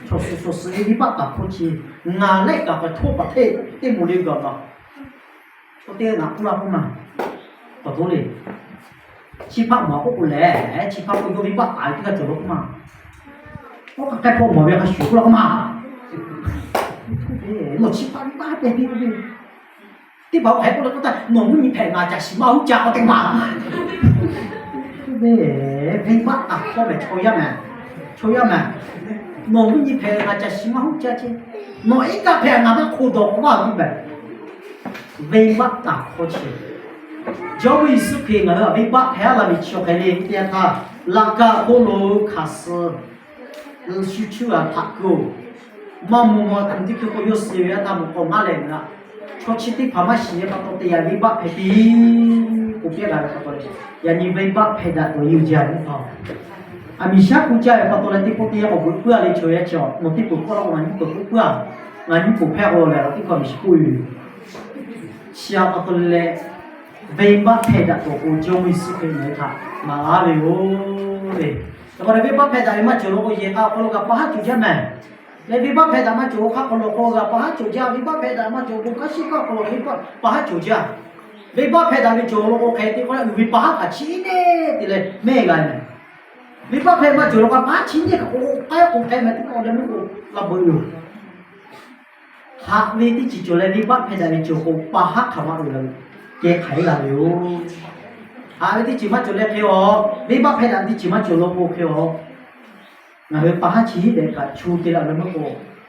Chaw suh suh suh e venˇbaˆ taˍ hkawˇ chi, ngaˬ lehˆ kaꞈ hk'aˬ htoˇ paˍ hteˇ teˇ moˍ le gaˬ ma. Chaw teˇ g'aˇ naꞈ k'oˆ laˇ k'oˆ ma, k'awꞈ to le. Chi hpaˇ mawˬ k'oˆ k'o lehˬ, chi hpaˇ k'o yawˇ venˇbaˆ taˍ ve teˇ g'aˇ cawˬ law k'oˆ ma. K'oˆ k'aꞈ k'ai hpawˇ mawˬ ve hk'a shuˍ k'oˆ laˇ k'oˆ ma. Nawˬ chi hpaˇ venˇbaˆ hpehˇ piˇ k'oˆ ve, teˇ hpaˍ-oˬ hk'aˬ hk'e k'oˆ le k'oˆ htaˇ, nawˬ mvuhˇ nyi hpehꞈ ngaˬ caˬ shiˍ maˇ huˉ ca k'oˆ teˇ ma. Venˇbaˆ taˍ hkawˇ meh chaw yaˇ meh, chaw yaˇ meh. Nawˬ mvuhˇ nyi hpehꞈ ngaˬ caˬ shiˍ maˇ huˉ ca ce. Nawˬ iˉ kaˆ hpehꞈ ngaˬ maˇ hk'oˆ dawˬ k'oˆ maˇ piˇ meh. Venˇbaˆ taˍ hkawˇ chi, Jawˇmawˇ Yeˍsuˆ Hkriꞈ ngaˬ hui htaꞈ venˇbaˆ hpehˇ-a laˇ ve chi awˬ hk'e le teˇ yanˇ htaˇ, laꞈ ka hk'oˆ lo hkanˍ suh shu chuˇ g'a htaꞈ keu-oˬ. Maˇ maw maw htaꞈ teˇ hkui k'o yawˇ suh ve yaˇ htaˇ mawˬ k'awꞈ maˇ lehˬ ngaˬ, chaw chi teˇ hpaˍ maˇ shiˍ leh pa taw te yaꞈ venˇbaˆ hpehˇ piˇ k'oˆ piˇ-a gaˬ ve pa taw leh, yaꞈ nyi venˇbaˆ hpehˇ daꞈ tuˬ yawˇ jaˇ ve pa taw, aˬ miˍ shaˉ hkuˇ caˇ ve pa taw leh teˇ pawˆ teˇ yanˇ k'awꞈ veuꞈ puiˉ-a le chaw yaˇ chaw, nawˬ teˇ peuˬ k'oˆ laˇ k'o ngaˬ nyiˇ peuˬ k'oˆ puiˉ-a, ngaˬ nyiˇ peuˬ hpehˇ k'o lehˬ, teˇ hkawˇ miˬ shiˍ k'oˆ ve yoˬ. Chi a pa taw leh, venˇbaˆ hpehˇ daꞈ tuˬ awˬ pon Jawˇmawˇ Yeˍsuˆ Hkriꞈ ngaˬ hui htaꞈ maˍ laˇ ve yoˬ le. Yaꞈ hk'aˇ leh venˇbaˆ hpehˇ daꞈ ve maˇ cawˬ law k'o, yehˬ k'a awˬ hk'aw lo kaꞈ pa haˉ cawˬ jaˇ meh. Leh venˇbaˆ hpehˇ daꞈ maˇ cawˬ hk'aˇ hk'aw lo k'o g'a pa haˉ cawˬ jaˇ, venˇbaˆ hpehˇ daꞈ maˇ cawˬ bon hk'a shiˉ kaˇ awˬ hk'aw lo pa haˉ cawˬ jaˇ. Venˇbaˆ hpehˇ daꞈ ve cawˬ law k'o, hk'e te k'o leh uiˍ ve pa haˉ kaꞈ chi neˇ te leh mehˇ g'a meh. Venˇbaˆ hpehˇ maˇ cawˬ law k'o, pa haˉ chi neˇ kaꞈ k'o k'ai k'o k'ai meh teˇ k'awꞈ leh meuˇ k'o la beuꞈ yoˬ. Haꞈ ve teˇ ceuˬ cawˬ leh venˇbaˆ hpehˇ daꞈ ve cawˬ k'o, pa haˉ hk'aˬ ma uiˍ la ve, kehˬ hk'aˬ heˆ la ve yoˬ. Haꞈ ve teˇ ceuˬ maˇ cawˬ leh hk'e-aˬ, venˇbaˆ hpehˇ daꞈ ve teˇ ceuˬ maˇ cawˬ law k'o hk'e-aˬ, ngaˬ hui pa haˉ chi hiˉ dehꞈ kaꞈ chu te la ve meuˇ k'o,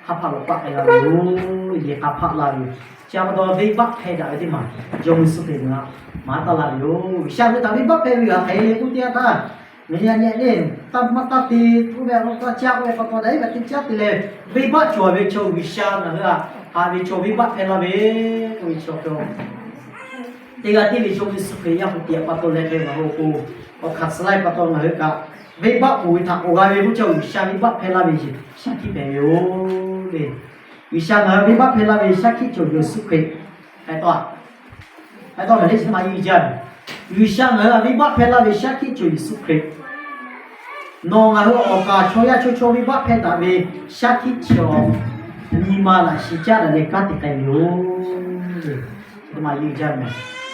hk'a hpaˆ lawˬ paˆ k'ai la ve yoˬ. Yehˬ k'a hpaˆ la ve yoˬ. Chi a pa taw venˇbaˆ hpehˇ daꞈ ve teˇ maˬ Jawˇmawˇ Yeˍsuˆ Hkriꞈ ngaˬ hui htaꞈ maˍ taˍ la ve yoˬ. G'uiˬsha ngaˬ hui htaꞈ venˇbaˆ hpehˇ ve g'a hk'e k'oˆ teˇ yanˇ htaˇ, ngaˬ hui yaꞈ nyi le, taˇ maˇ taˇ te k'oˆ ve a, taˇ caˇ k'oˆ ve pa taw leh, a teˇ caˇ te leh, venˇbaˆ cawˬ ve chaw G'uiˬsha ngaˬ hui htaꞈ haꞈ ve chaw venˇbaˆ hpehˇ laˇ ve k'oˆ ve chaw hk'e-aˬ, teˇ g'aˇ tiˉ ve Jawˇmawˇ Yeˍsuˆ Hkriꞈ yaˇ hpu tiꞈ pa taw leh hk'e ngaˬ hui awˬ pon awˬ hkanˍ suh laˇ ve pa taw ngaˬ hui kaꞈ venˇbaˆ ponˬ ve htaꞈ k'awꞈ g'a ve k'oˆ chi G'uiˬsha venˇbaˆ hpehˇ laˇ ve shaˉ hkiˆ hpehꞈ ve yoˬ le. G'uiˬsha ngaˬ hui venˇbaˆ hpehˇ laˇ ve shaˉ hkiˆ cawˬ Yeˍsuˆ Hkriꞈ hpehꞈ taw, hpehꞈ taw, maˍ le chi teˇ maˬ yiˇ jaˇ ve, G'uiˬsha ngaˬ hui htaꞈ venˇbaˆ hpehˇ laˇ ve shaˉ hkiˆ cawˬ Yeˍsuˆ Hkriꞈ, nawˬ ngaˬ hui awˬ kaˍ chaw yaˇ chaw chaw venˇbaˆ hpehˇ daꞈ ve shaˉ hkiˆ chi awˬ nyi ma laꞈ shi caˉ daꞈ leh kanˉ te k'ai ve yoˬ.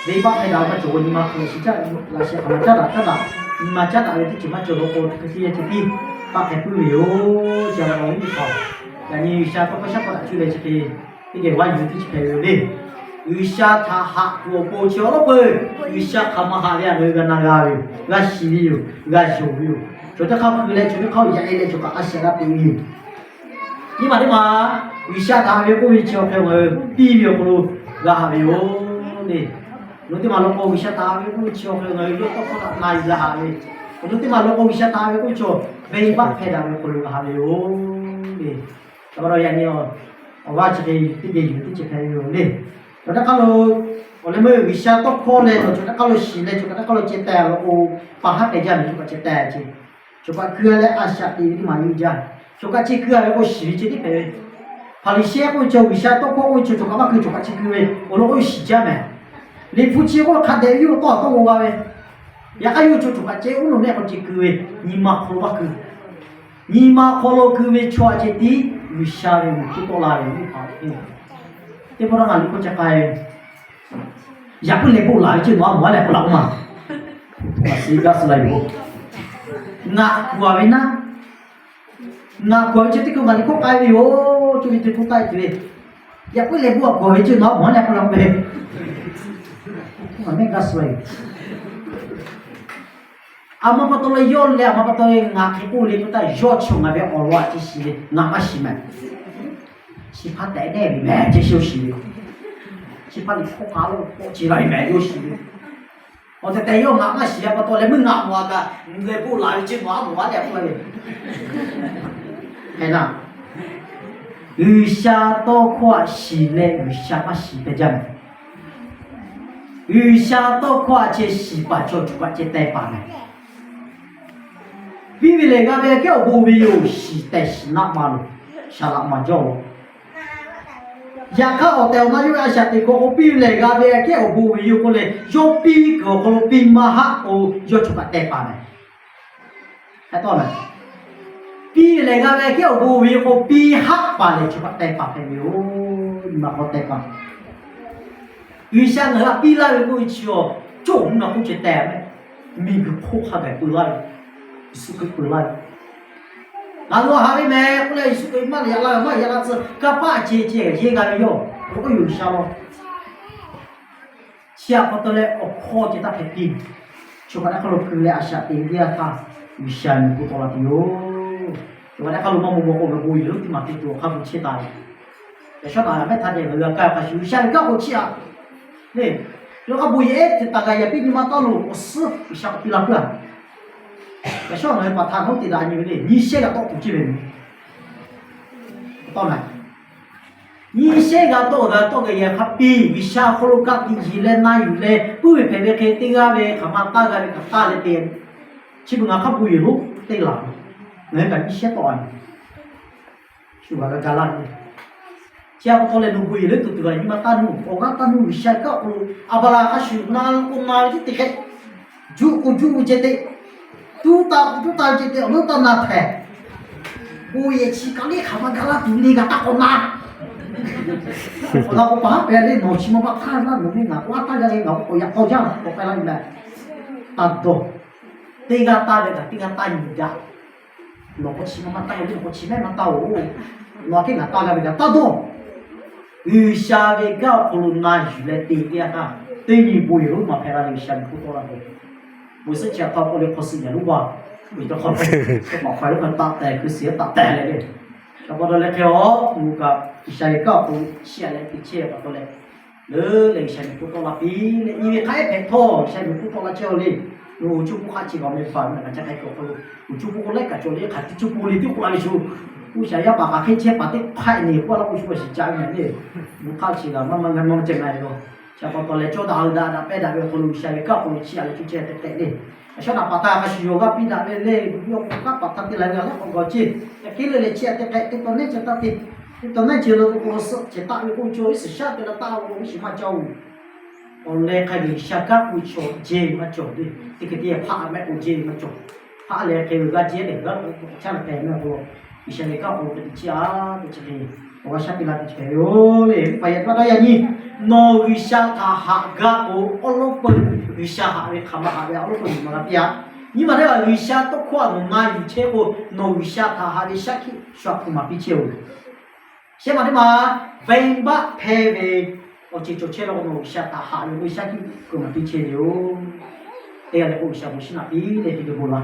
Venˇbaˆ hpehˇ daꞈ ve maˇ cawˬ k'o, nyi ma hk'aˬ laꞈ shi caˉ, laꞈ shi hk'aˬ ma caˉ daꞈ, caˉ daꞈ, nyi ma caˉ daꞈ ve teˇ ceuˬ maˇ cawˬ law k'o, teˇ hkui teˇ yanˇ ceh tiˉ paˆ hpehꞈ puiˉ ve yoˬ. Chi a pa taw, yaꞈ nyi G'uiˬsha tawˇ hkawˇ shaˉ hkawˇ htaꞈ cuˇ leh chi hk'e teˇ geh vaˇ yuˬ ve teˇ chi hpehꞈ ve yoˬ le. G'uiˬsha htaꞈ haꞈ kuˬ awˬ pon chi awˬ lawˉ peuˬ, G'uiˬsha hk'aˬ ma haꞈ ve a ngaˬ hui g'a na g'a ve yoˬ, g'a shiˍ ve yoˬ, g'a yonˍ ve yoˬ. Chaw teˇ hk'aˇ hkui leh chaw teˇ hk'aˇ yaꞈ e leh chaw kaꞈ a shaꞈ g'a peꞈ ve yoˬ. Nyi ma teˇ ma, G'uiˬsha htaꞈ haꞈ ve k'oˆ ve chi awˬ hk'e ngaˬ hui piˇ ve awˬ hk'aw lo g'a haꞈ ve yoˬ le. Awˬ nu teˇ maˬ law k'o, G'uiˬsha htaꞈ haꞈ ve k'oˆ ve chi awˬ hk'e ngaˬ hui yawˇ tawˇ hkawˇ htaꞈ na yuˬ g'a haꞈ ve. Awˬ nu teˇ maˬ law k'o, G'uiˬsha htaꞈ haꞈ ve k'oˆ ve chi venˇbaˆ hpehˇ daꞈ ve awˬ hk'aw lo g'a haꞈ ve yoˬ le. Awˬ g'aˇ chi hk'e teˇ geh yuˬ teˇ ceuˬ hpehꞈ ve yoˬ le. Yaꞈ hk'aˇ lo, awˬ leh meuˇ G'uiˬsha tawˇ hkawˇ leh nawˬ chaw teˇ hk'aˇ lo shiˍ leh chaw kaꞈ teˇ hk'aˇ lo ceh teh law k'o, pa haˉ hpehꞈ jaˇ ve, chaw kaꞈ ceh teh ce. Chaw kaꞈ keu leh a shaꞈ teꞈ ve teˇ maˬ yuˬ jaˇ. Chaw kaꞈ ceh keu a ve k'o shiˍ ve ceh tiˉ hpehꞈ ve. Hpaˍriˍsehˇ k'oˆ ve chaw, G'uiˬsha tawˇ hkawˇ k'oˆ ve chaw, chaw kaꞈ maˇ keu, chaw kaꞈ ceh keu ve awˬ lawn k'o shiˍ jaˇ meh. Liꞈ hpu chi k'oˆ lo hk'a dehꞈ ve yawˇ tawˇ a tawˇ g'aw g'a ve. Yaꞈ hk'aˇ yawˇ hui chaw, chaw kaꞈ ceh uˉ lo neˆ k'aw ceh keu ve, nyi ma hk'aw lo maˇ keu. Nyi ma hk'aw lo keu ve chaw a ceh tiˉ G'uiˬsha ve mvuhˇ hpfuhˇ tawˆ la ve yoˬ. Teˇ pawˆ htaˇ ngaˬ liꞈ hkawˇ ca k'ai Yaꞈ puiˉ lehˬ bon laˬ ve ceuˬ nawˬ a mawˬ a leh k'oˆ laˇ k'oˆ ma. Ngaˬ kuˬ a ve naˉ, ngaˬ kuˬ a ve chi teˇ hkui ngaˬ liꞈ hkawˇ k'ai ve yoˬ. Cuˇ ve teˇ hkui taˆ e tuˬ ve, yaꞈ puiˉ lehˬ bon a kuˬ a ve ceuˬ nawˬ a mawˬ a leh k'oˆ laˇ k'oˆ ve, ngaˬ mehˆ gaˇ suh ve yoˬ. A ma pa taw leh yawˇ leh a ma pa taw leh ngaˬ hk'e k'oˆ le k'oˆ htaˇ, yawˇ chi ngaˬ ve awˬ lawn a ceh shiˍ ve, ngaˬ maˇ shiˍ meh. Chi hpaˇ tehꞈ nehˇ ve meh ceh shiˍ shiˍ ve, chi hpaˇ liꞈ hkawˇ k'ai lo k'awꞈ ce la ve meh yawˇ shiˍ ve. Awˬ tehˬ tehˬ yawˇ ngaˬ maˇ shiˍ a pa taw leh meuˇ ngaˬ mawˬ a kaꞈ, lehˬ bon laˬ ve ceuˬ nawˬ a mawˬ a leh k'oˆ laˇ ve, hk'e naˉ. G'uiˬsha tawˇ hkawˇ aꞈ shiˍ leh G'uiˬsha maˇ shiˍ pehˇ jaˇ mehˍ. G'uiˬsha tawˇ hkawˇ aꞈ chehˇ shiˍ paˍ chaw choˬ kaꞈ ceh teh paˍ mehˍ. Piˇ ve lehˬ g'a ve aꞈ kehˉ awˬ bon ve yoˬ, shiˍ tehꞈ shiˍ naˆ ma loˬ, shaˍ laꞈ maˍ jaˇ-oˬ. Yaꞈ hk'aˇ awˬ tehˬ awˬ na yawˇ ve a shaꞈ teꞈ hk'aw k'o, piˇ ve lehˬ g'a ve aꞈ kehˉ awˬ bon ve yoˬ k'oˆ leh, yawˇ piˇ kuiˬ awˬ hk'aw lo piˇ maˇ haˆ k'o, yawˇ choˬ kaꞈ teh paˍ mehˍ. Hk'e tawˇ mehˍ. Piˇ ve lehˬ g'a ve aꞈ kehˉ awˬ bon ve yoˬ k'o, piˇ haˆ paˍ lehˬ choˬ kaꞈ teh paˍ hpehꞈ ve yoˬ. Nyi ma hk'aw teh paˍ. G'uiˬsha ngaˬ hui htaꞈ piˇ laˇ ve k'oˆ ve chi awˬ, cawˇ awˬ mvuhˇ naw hk'oˆ ceh teh mehˍ. Miˬguiˬ hk'oˆ hk'a gaˬ peu laˇ ve, Yeˍsuˆ Hkriꞈ peu laˇ ve, ngaˬ hui haꞈ ve mehˍ k'oˆ leh, Yeˍsuˆ Hkriꞈ maˇ yaꞈ la ve, maˇ yaꞈ la tcuh, kanˇ paˆ ceh ceh yehˇ g'a ve yoˬ. Awˬ k'oˆ yoˬ G'uiˬsha law. Chi aꞈ pa taw leh awˬ hkawˇ ceh taˇ hpehꞈ piˇ. Choˬ kaꞈ naˆ hk'aˇ lo keu leh a shaꞈ teꞈ ve teˇ yanˇ htaˇ, G'uiˬsha miˬguiˬ hk'oˆ tawˆ la tuˬ yoˬ. Choˬ kaꞈ naˆ hk'aˇ lo maˇ maw maw k'oˆ ve bon yehˬ lonˉ teˇ maˬ te tuˬ awˬ hk'a gu chehˇ taˍ ve. Yaꞈ shawˉ naꞈ mehˆ htaˇ ceh ngaˬ hui g'a kaˇ ve hk'a shuˍ, G'uiˬsha ve kanˉ k'o chiˇ aꞈ le. Yawˇ hk'a bon yehˬ ehˉ te taˍ g'a yaꞈ piˇ nyi ma taˇ loˬ, awˬ suhˉ G'uiˬsha k'awꞈ piˇ la puiˉ-a. Yaꞈ shawˉ ngaˬ hui paˍ htaꞈ nawˉ te daꞈ nyi ve le, nyi shehˇ g'a tawˆ tuˬ ceˇ ve mehˍ. Tawˆ la nyi shehˇ g'a tawˆ g'a tawˆ g'a yehˬ hk'a piˇ, G'uiˬsha awˬ hk'aw lo ka tiꞈ yeˬ leh na yuˬ leh puiˉ ve hpehꞈ ve hk'e teˇ g'aˇ ve hk'aˬ ma taˇ g'a ve hk'aˬ taˇ leh te. Chi beuꞈ ngaˬ hk'a bon yehˬ lonˉ teˇ laˬ, ngaˬ hui kaꞈ nyi shehˇ tawˆ a nyi. Shu g'a g'a ga laˇ ve. Chi aꞈ pa taw leh nawˬ bon yehˬ lonˉ tuˬ tuˬ g'a nyi ma taˇ nuˇ, awˬ g'aˇ taˇ nuˇ G'uiˬsha kanˉ k'o, Aˍbraˍhanˍ hk'a shuˍ na k'o na ve teˇ hk'e, juˆ k'o juˆ ve ceh te, tuˉ taˇ k'o tuˉ taˇ ve ceh te, awˬ lonˉ taˇ na hpehꞈ. Bon yehˬ chi kaꞈ le hk'aˬ ma ga laˇ tuˬ le g'a taˇ k'awꞈ na. Awˬ na k'o paˍ haˉ pehˍ le, nawˬ chi ma pa htaˇ laˇ nawˬ ve ngaˬ k'o a taˇ g'a le, ngaˬ k'o k'awꞈ yaꞈ tawˇ jaˇ k'awꞈ k'ai laˇ ve mehˍ. Taˇ dawˇ. Teˇ g'aˇ taˇ ve kaꞈ teˇ g'aˇ taˇ nyi daꞈ. Nawˬ k'o chi ma maˇ taˇ ve, nawˬ k'o chi mehˆ maˇ taˇ-oˬ. Nawˬ aꞈ kehˉ ngaˬ taˇ g'a ve kaꞈ taˇ dawˇ. G'uiˬsha ve kanˉ awˬ hk'aw lo na yuˬ leh te teˇ yanˇ htaˇ, teˇ nyi bon yehˬ lonˉ maˬ hpehꞈ la ve G'uiˬsha miˬguiˬ hk'oˆ tawˆ la ve. Bon suhˆ chi aꞈ hk'aw k'oˆ le hk'aw suh yaꞈ lonˉ vaˇ, bon yehˬ tawˇ hk'aw lo, maꞈ hk'aw lonˉ hk'a taˆ tehˬ hkui suhˍ taˆ tehˬ leh le. Hk'e pa taw leh hk'e a, nawˬ kaꞈ G'uiˬsha ve kanˉ awˬ hk'aw lo chiˇ aꞈ leh te chehˇ pa taw leh, leuˉ leh G'uiˬsha miˬguiˬ hk'oˆ tawˆ la piˇ leh, nyi ve hk'a ehˉ hpehꞈ htawˇ G'uiˬsha miˬguiˬ hk'oˆ tawˆ la chehˇ-oˬ le. Nawˬ hui cuˇ puˇ hk'a chi kaꞈ awˬ meh baˬ ve ngaˬ ca hk'a hk'e awˬ hk'aw lo, uˬ cuˇ puˇ k'o lehˉ kaꞈ cawˬ le, hk'aˬ hk'e cuˇ puˇ le tiˉ k'oˆ la ve shu. Uˇ shaˍ yaˇ paˍ hk'aˬ hk'e chehˇ paˍ teˇ hpaˍ nyi k'oˆ la k'o shu a shiˍ ca ve mehˍ le. Mvuhˇ hk'aˇ chi kaꞈ maˇ maˇ g'a nawˇ ceh na ve law. Chi pa taw leh cawˇ daꞈ-oˬ daꞈ daꞈ pehˇ daꞈ ve awˬ hk'aw lo G'uiˬsha ve kanˉ awˬ hk'aw lo chiˇ aꞈ leh cuˇ chehˇ tehꞈ tehꞈ le. Yaꞈ shawˉ naꞈ paˍ htaꞈ hk'a shuˍ yawˬ g'a piˇ daꞈ ve le, yawˇ k'o kanˉ paˍ htaꞈ te la ve a lehˉ k'awꞈ g'aw ceˇ. Yaꞈ hk'e le leh chi aꞈ te hk'e teˇ taw neˉ ceh taˇ te, teˇ taw neˉ ceh lo k'o suhˆ ceh taˆ ve k'oˆ ve chaw iˉ suhˍ shaˉ te la taˇ ve k'o iˉ shiˍ maˇ ca-oˬ. Awˬ leh hk'a G'uiˬsha kanˉ k'oˆ ve chaw jehˇ ve maˇ cawˬ le. Teˇ hk'e te hpaˆ mehˆ k'o jehˇ ve maˇ cawˬ. Hpaˆ leh hk'e g'a jehˇ leh g'a k'o caˇ la pehˍ mehˆ k'o, G'uiˬsha ve kanˉ k'oˆ ve teꞈ chiˇ aꞈ teꞈ chi le. Awˬ g'a shaˉ piˇ la teꞈ chi hpehꞈ ve yoˬ le. Paˍ yaꞈ pa taw yaꞈ nyi, nawˬ G'uiˬsha htaꞈ haꞈ g'a k'o, awˉ lawˉ peu G'uiˬsha haꞈ ve hk'aˬ ma haꞈ ve awˉ lawˉ peu nyi ma g'a piˇ-a. Nyi ma teˇ hpaˍ G'uiˬsha tawˇ hkawˇ a nawˬ na yuˬ chehˇ k'o, nawˬ G'uiˬsha htaꞈ haꞈ ve shaˉ hkiˆ shu aꞈ hpu maˍ piˇ chehˇ-oˬ. Shehˆ ma teˇ ma venˇbaˆ hpehˇ ve awˬ ceuˬ cawˬ chehˇ la k'o, nawˬ G'uiˬsha htaꞈ haꞈ ve k'oˆ ve shaˉ hkiˆ hpu maˍ piˇ chehˇ ve yoˬ. Teˇ g'aˇ leh k'o G'uiˬsha bon shiˉ naꞈ piˇ leh te geh bon la.